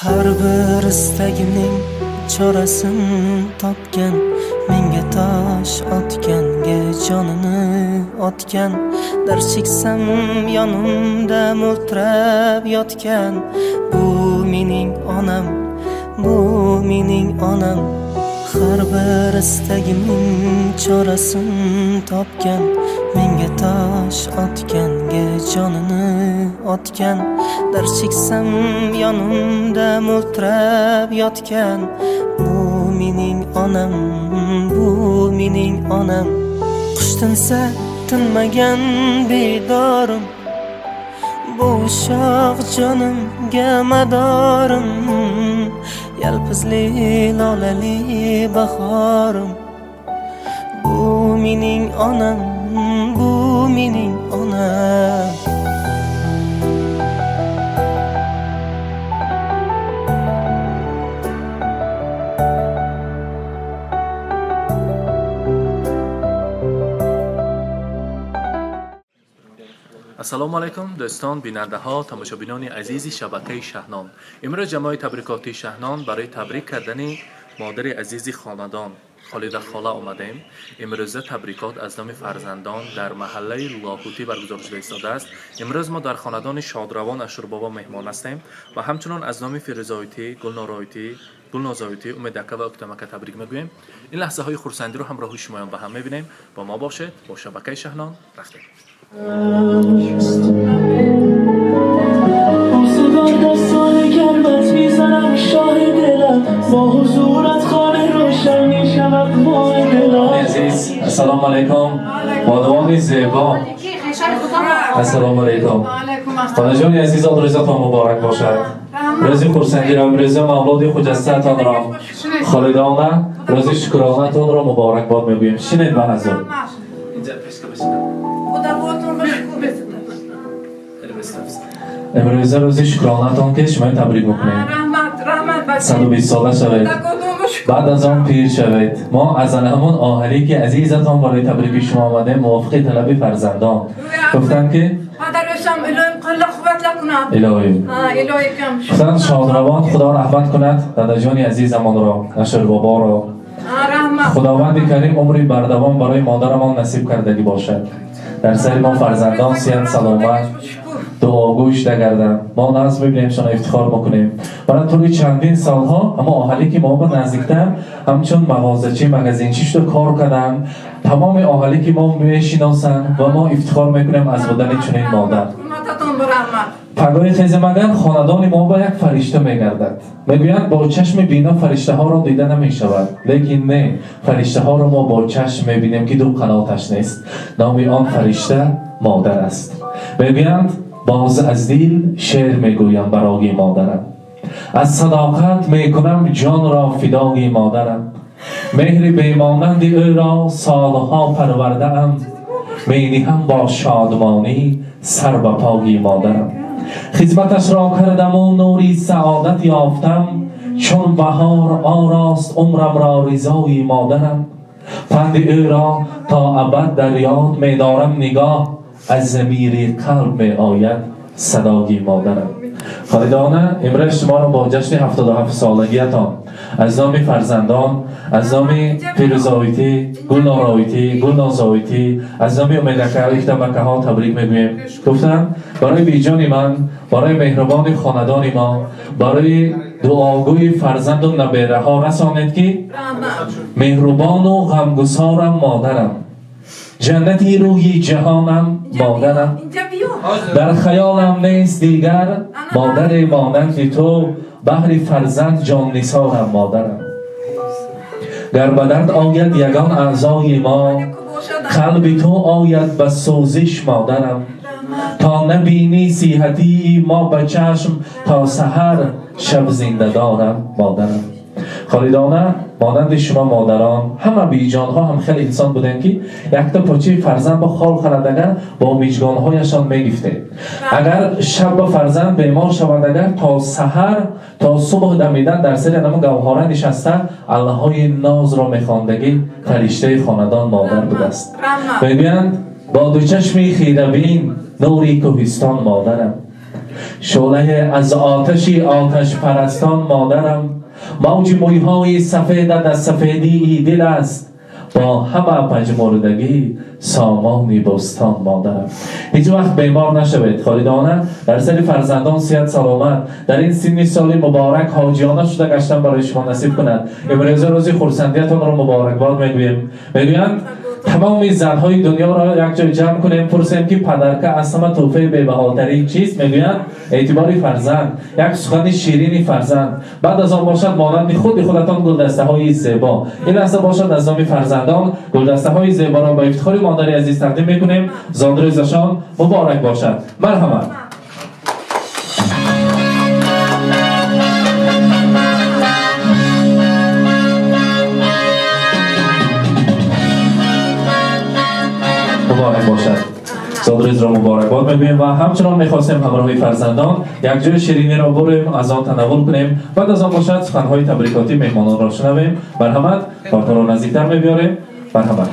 Har bir istagimning chorasin topgan, menga tosh otganga jonini otgan, dard cheksam yonimda mo'ltirab yotgan, bu mening onam, bu mening onam. Har bir istagimning chorasin topgan, menga tosh otganga jonini otgan, dard cheksam yonimda mo'ltirab yotgan, bu mening onam, bu mening onam. Qush tinsa tinmagan bedorim, bu ushoq jonimga madorim, yalpizli lolali bahorim, bu mening onam, bu mening onam. Ассалому алайкум дӯстон, бинандаҳо, тамошобинони азизи шабакаи Шаҳнон. Имрӯз ҷамоаи табрикотии Шаҳнон барои табрик кардани модари азизи хонадон Холида хола омадем. Имрӯза табрикот аз номи фарзандон дар маҳаллаи Лоҳутӣ баргузор шуда истодааст. Имрӯз мо дар хонадони шодравон Ашурбобо меҳмон ҳастем ва ҳамчунон аз номи Фирӯзоитӣ, Гулнороитӣ, Гулнозоитӣ, Умедака ва Уктамака табрик мегӯем. Ин лаҳзаҳои хурсандиро ҳамроҳи шумоён ба ҳам мебинем. Бо мо бошед, бо шабакаи Шаҳнон рафтем. با دستان گرمت میزنم شاه دلم، با حضورت خانه روشن میشود ماه دلم. عزیز السلام علیکم، بانوان زیبا السلام علیکم. خانه عزیز روزتان مبارک باشد. روزی خرسندی را، روز مولود خجسته‌تان را، خالدانه روز شکرانه‌تان را مبارک باد میگوییم. شینید به حضور. امروز روز شکرانه‌تان که شما تبریک میکنیم. 120 ساله شوید، بعد از آن پیر شوید. ما از همون آهلی که عزیزتان برای تبریک شما آمده موافق طلب فرزندان گفتن که الهی گفتن شادروان خدا رحمت کند دادا جان عزیزمان را، نشر بابا را. خداوند کریم عمری بردوام برای مادرمان نصیب کردگی باشد. در سر ما فرزندان صحت سلامت دعاگوش نگردن. ما ناز میبینیم شما افتخار میکنیم. برای طول چندین سالها اما آهلی که ما با نزدیکتر همچون مغازه‌چی مغازینچی شده کار کردن. تمام آهلی که ما میشناسن و ما افتخار میکنیم از بودن چنین مادر. پگاه خیز مگر خاندان ما با یک فرشته میگردد. میگویند با چشم بینا فرشته ها را دیده نمیشود، لیکن نه، فرشته ها را ما با چشم میبینیم که دو قناتش نیست. نام آن فرشته مادر است. میگویند باز از دل شعر میگویم برای مادرم، از صداقت میکنم جان را فدای مادرم، مهر بیمانند او را سالها پرورده ام، مینهم با شادمانی سر به پای مادرم. خدمتش را کردم و نوری سعادت یافتم، چون بهار آراست عمرم را رضای مادرم. پند او را تا ابد در یاد می‌دارم، نگاه از ضمیر قلب می آید صدای مادرم. خالدانه امروز شما را با جشن 77 سالگیتان از نام فرزندان، از نام فیروزآیتی، گلنارایتی، گلنازآیتی، از نام امیدکه اکتمکه ها تبریک میگوییم. گفتم برای بیجان من، برای مهربان خاندان ما، برای دعاگوی فرزند و نبیره ها رسانید که مهربان و غمگسارم مادرم، جنتی روی جهانم مادرم، در خیالم نیست دیگر مادر مانند تو، بهر فرزند جان نثارم مادرم. گر به درد آید یگان اعضای ما، قلب تو آید به سوزش مادرم. تا نبینی صحتی ما به چشم، تا سحر شب زنده دارم مادرم. خالدانه مانند شما مادران همه بیجانها هم خیلی انسان بودن که یک تا پاچه فرزند با خال خرد اگر با میجگانهایشان میگفته، اگر شب با فرزند بیمار شوند اگر تا سحر تا صبح دمیدن در سر نمو گوهره نشسته اللههای ناز را میخواندگی فرشته خاندان مادر بوده است. میگویند با دو چشمی خیره بین نوری کوهستان مادرم، شعله از آتشی آتش پرستان مادرم، موج مویهای سفیدت از سفیدی دل است، با همه پژمردگی سامانی بستان مادرم. هیچ وقت بیمار نشوید خالدانه، در سر فرزندان صحت سلامت، در این سن سال مبارک حاجیانه شده گشتن برای شما نصیب کند. امروز روزی خرسندیتان را مبارکباد میگوییم. میگویند تمام زنهای دنیا را یک جای جمع کنیم، پرسیم که پدرکه از همه تحفه بی‌بهاترین چیست؟ میگویند اعتبار فرزند، یک سخن شیرین فرزند. بعد از آن باشد مانند خود خودتان گلدسته های زیبا. این لحظه باشد از نام فرزندان گلدسته های زیبا را با افتخار مادر عزیز تقدیم میکنیم. زادروزشان مبارک باشد. مرحمت. مبارک باشد. زادروز را مبارکباد میگوییم و همچنان میخواستیم همراه فرزندان یک جای شیرینی را بریم، از آن تناول کنیم. بعد از آن باشد سخنهای تبریکاتی مهمانان را شنویم. مرحمت. کارتان را نزدیکتر میبیاریم. مرحمت.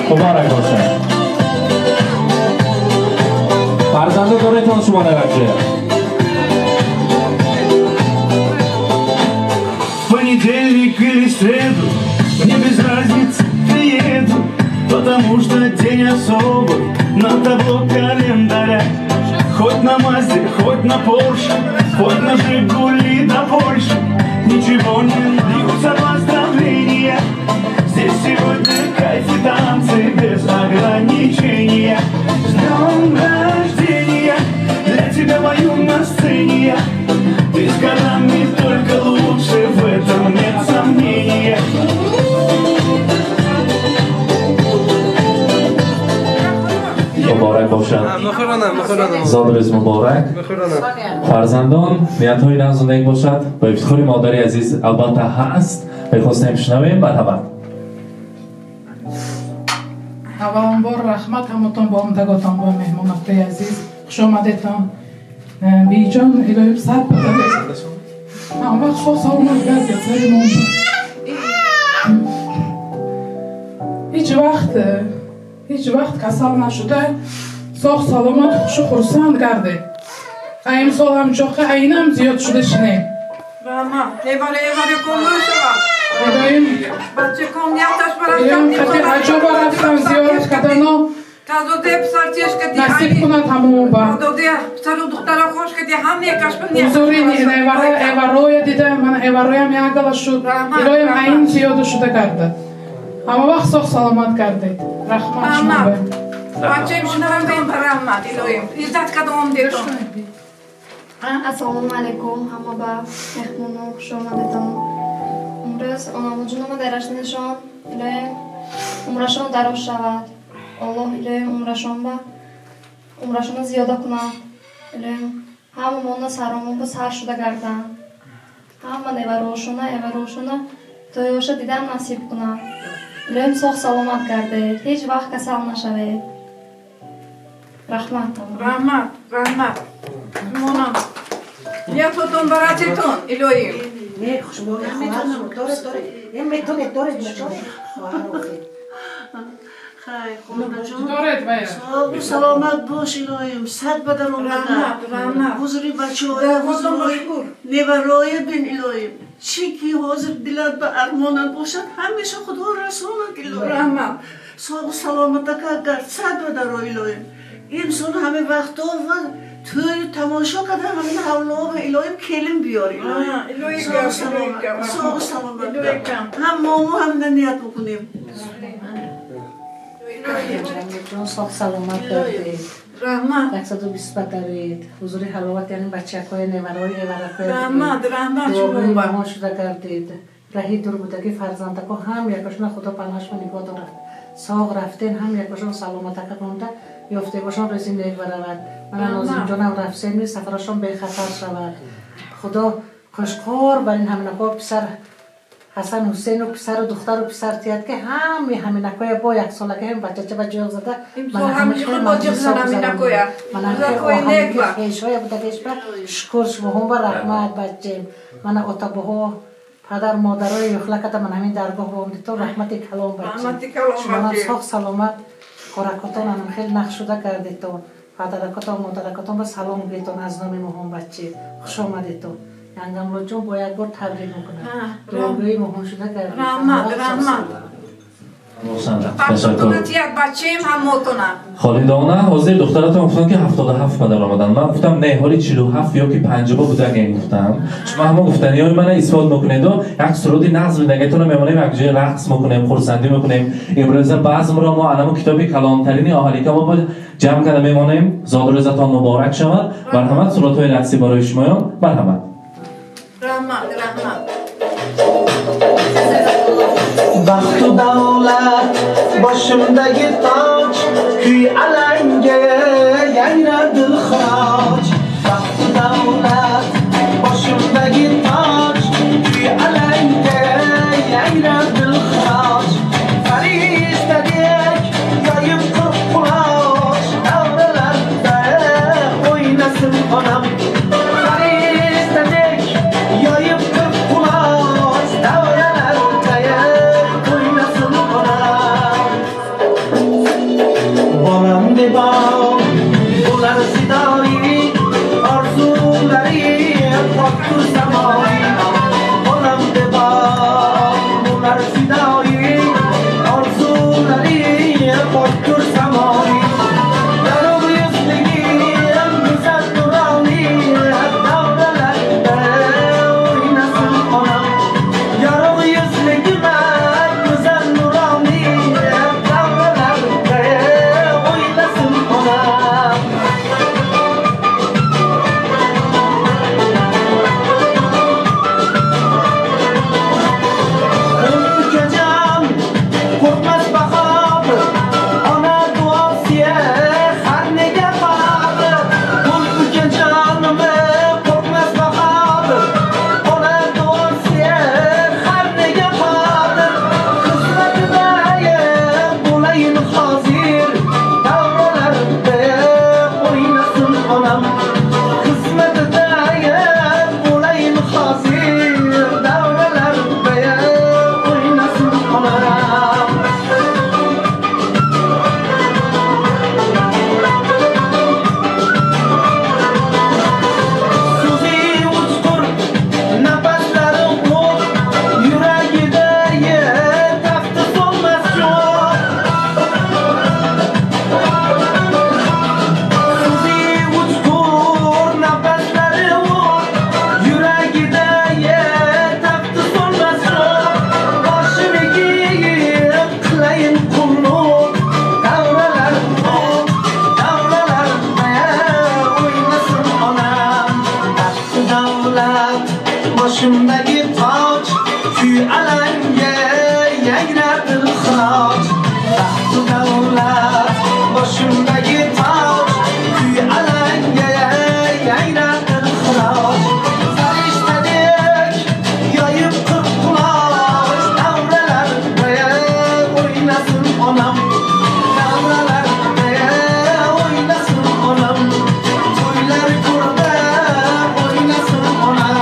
مبارک باشد. فرزنده دارتان شما نوکه. Понедельник или среду, мне без разницы, приеду, потому что день особый на табло календаря. Хоть на Мазде, хоть на Порше, хоть на Жигули до Польши, ничего не льются поздравления. Здесь сегодня кайф и танцы без ограничения. С днем рождения, для тебя мою на сцене я. Ты с годами только лучше, в этом нет сомнения. مبارک باشد. زادروز مبارک. فرزندان نیت‌های نغز و نیک باشد. با افتخار مادر عزیز البته هست. میخواستیم شنویم. مرحبا. авваланбор раҳмат ҳаматон ба омдаготон, ба меҳмонатои азиз, хуш омадетон. Биҷон, илоҳим сад он вақт шо саломат гардед сари мо. Ҳеҷ вақт касал нашуда, соғ саломат, хушу хурсанд гардед. Имсол ҳам чоқа айнам зиёд шуда шинем. Аҷоба рафтан зиёрат кардано насиб кунад ҳамамо ба ҳузури эвароя дида, ман эвароям якгала шуд, илоҳим айн зиёда шуда гардад. Ҳама вақт соғ саломат гардед. Раҳмат шумо. Ассалому алайкум ҳама ба меҳмонон, хуш омадетон. Имрӯз онамуҷунома дарашнишон, илоҳим умрашон дароз шавад. Аллоҳ илоҳим умрашон ба умрашонро зиёда кунад. Илоҳим ҳамамонро саромон ба сар шуда гарданд. Ҳама неварошона, эварошона тӯёша дидан насиб кунад. Илоҳим соғ саломат гардед, ҳеҷ вақт касал нашавед. Раҳмат. Раҳмат, раҳмат. Монам. Ниятотон баратетон, илоҳим. Не, хушбони хоҳар доред, доред. Э, метонед, доред, доред. Хоҳар охир. Хай, хонаҷон. Доред вая. Согу саломат бош, илоҳим. Сад ба дар омада. Раҳмат, раҳмат. Ҳузури бачаҳоя, ҳузури невароя бин, илоҳим. Чӣ ки ҳозир дилат ба армонат бошад, ҳамеша Худо расонад, илоҳим. Раҳмат. Согу саломатака гард, сад ба даро, илоҳим. Имсон ҳаме вақто ва тӯю тамошо карда ҳамин ҳавлоҳо ба илоҳим келин биёр, илоҳим. Согу саломат. Ҳам момо ҳам ният бикунем. Ҷон, соғ саломат гардед. Раҳмат. 120 бадаред. Ҳузури ҳаловат, яъне бачакҳои неварои эваракҳои Раҳмат, раҳмат дуои маҳон шуда гардед. Раҳи дур будаги фарзандако ҳам якошона Худо паноҳашон нигоҳ дорад. Соғ рафтен ҳам якошон саломатака монда, ёфтегошон рӯзи нек баравад. Мана Нозимҷонам рафсени сафарашон бехатар шавад. Худо хушқор бар ин ҳамнако писар Ҳасан Ҳусейну писару духтару писар тият ки ҳами ҳаминакоя бо яксолаги ҳам бачача ба ҷиғ зада. Хешоя будагеш ба шукр шумоҳон ба раҳмат бачем. Мана отабоҳо падар модарои юхлаката ман ҳамин даргоҳ боомдитон раҳмати калон бачем. Шумонам соғ саломат коракотон анам хел нақшуда кардетон. Падаракотон модаракотон ба салом гӯетон аз номи моҳон баче. Хуш омадетон. Янгамлоҷон бо як бор табрик мекунам. Дуогӯи моҳон шуда кардед. Раҳмат, раҳмат. Холидона ҳозир духтаратон гуфтанд ки 77 падар омаданд. Ман гуфтам не, ҳоли 47 ё ки 50 будаген гуфтам. Шумо ҳама гуфтаниҳои мана исбот мекунеду як суруди нағз зиндагитонро мемонем, як ҷои рақс мекунем, хурсандӣ мекунем. Имрӯза базмро мо анамо китоби калонтарини оҳалика мо ҷамъ карда мемонем. Зодрӯзатон муборак шавад. Марҳамат, суратҳои рақсӣ барои шумоён. Марҳамат. Раҳмат, раҳмат. Baxtu davlat boshimdagi toj, kuy alanga yangrar dilxiroj. Baxtu davlat boshimdagi toj, kuy alanga yangrar dilxiroj. Farishtadek yoyib qirq quloch, davralarda o'ynasin onam. Farishtadek yoyib qirq quloch, davralarda o'ynasin onam. Bolam debom bo'lar fidoyi, orzulari pokdur samoyi. Bolam debom bo'lar fidoyi, orzulari pokdur samoyi. Yorug' yuzligim go'zal nuroni, davralarda o'ynasin onam. Yorug' yuzligim go'zal nuroni, davralarda o'ynasin onam. Ukajon qo'rqmas bahodir, ona duosiya har nega qodir. Ul ukajonim qo'rqmas bahodir, ona duosiya har nega qodir. Xizmatida bo'layin hozir, davralarda o'ynasin onam. Xizmatida bo'layin hozir, davralarda o'ynasin onam. So'zi uchqur, nafaslari o't, yuragida tafti so'nmas cho'g'. So'zi uchqur, nafaslari o't, yuragida tafti so'nmas cho'g'. Boshim egib qilayin qulluq, davralarda, davralarda o'ynasin onam. Baxtu davlat boshimdagi toj, kuy alanga yangrar dilxiroj. Baxtu davlat boshimdagi toj, kuy alanga yangrar dilxiroj. Farishtadek yoyib qirq quloch, davralarda o'ynasin onam. Davralarda o'ynasin onam. To'ylar ko'rda o'ynasin onam.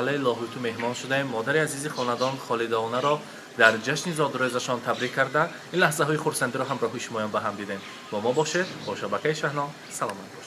Маҳаллаи Лоҳуту меҳмон шудаем. Модари азизи хонадон Холидаонаро дар ҷашни зодрӯзашон табрик карда, ин лаҳзаҳои хурсандиро ҳамроҳи шумоён ба ҳам дидем. Бо мо бошед, бо шабакаи Шаҳнон. Саломат бошед.